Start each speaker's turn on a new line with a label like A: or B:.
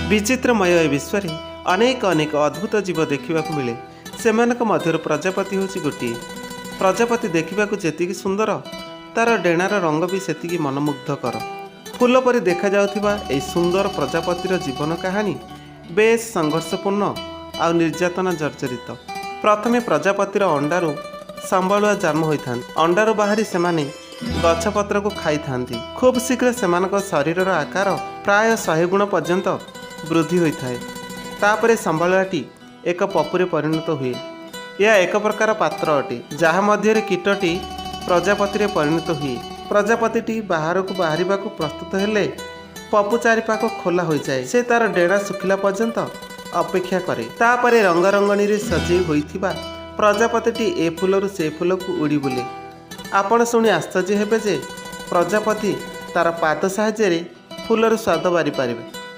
A: ବିଚିତ୍ରମୟ ଏ ବିଶ୍ୱରେ ଅନେକ ଅନେକ ଅଦ୍ଭୁତ ଜୀବ ଦେଖିବାକୁ ମିଳେ। ସେମାନଙ୍କ ମଧ୍ୟରୁ ପ୍ରଜାପତି ହେଉଛି ଗୋଟିଏ। ପ୍ରଜାପତି ଦେଖିବାକୁ ଯେତିକି ସୁନ୍ଦର, ତା'ର ଡେଣାର ରଙ୍ଗ ବି ସେତିକି ମନମୁଗ୍ଧକର। ଫୁଲ ପରି ଦେଖାଯାଉଥିବା ଏହି ସୁନ୍ଦର ପ୍ରଜାପତିର ଜୀବନ କାହାଣୀ ବେଶ୍ ସଂଘର୍ଷପୂର୍ଣ୍ଣ ଆଉ ନିର୍ଯାତନା ଜର୍ଜରିତ। ପ୍ରଥମେ ପ୍ରଜାପତିର ଅଣ୍ଡାରୁ ସମ୍ବାଳୁଆ ଜନ୍ମ ହୋଇଥାନ୍ତି। ଅଣ୍ଡାରୁ ବାହାରି ସେମାନେ ଗଛପତ୍ରକୁ ଖାଇଥାନ୍ତି। ଖୁବ୍ ଶୀଘ୍ର ସେମାନଙ୍କ ଶରୀରର ଆକାର ପ୍ରାୟ 100 ଗୁଣ ପର୍ଯ୍ୟନ୍ତ ବୃଦ୍ଧି ହୋଇଥାଏ। ତାପରେ ସମ୍ବାଳୁଆଟି ଏକ ପପୁରେ ପରିଣତ ହୁଏ। ଏହା ଏକ ପ୍ରକାର ପାତ୍ର ଅଟେ, ଯାହା ମଧ୍ୟରେ କୀଟଟି ପ୍ରଜାପତିରେ ପରିଣତ ହୁଏ। ପ୍ରଜାପତିଟି ବାହାରକୁ ବାହାରିବାକୁ ପ୍ରସ୍ତୁତ ହେଲେ ପପୁ ଚାରିପାଖ ଖୋଲା ହୋଇଯାଏ। ସେ ତାର ଡେଣା ଶୁଖିଲା ପର୍ଯ୍ୟନ୍ତ ଅପେକ୍ଷା କରେ। ତାପରେ ରଙ୍ଗରଙ୍ଗଣୀରେ ସଜେଇ ହୋଇଥିବା ପ୍ରଜାପତିଟି ଏ ଫୁଲରୁ ସେ ଫୁଲକୁ ଉଡ଼ି ବୁଲେ। ଆପଣ ଶୁଣି ଆଶ୍ଚର୍ଯ୍ୟ ହେବେ ଯେ ପ୍ରଜାପତି ତାର ପାଦ ସାହାଯ୍ୟରେ ଫୁଲର ସ୍ୱାଦ ବାରିପାରିବେ।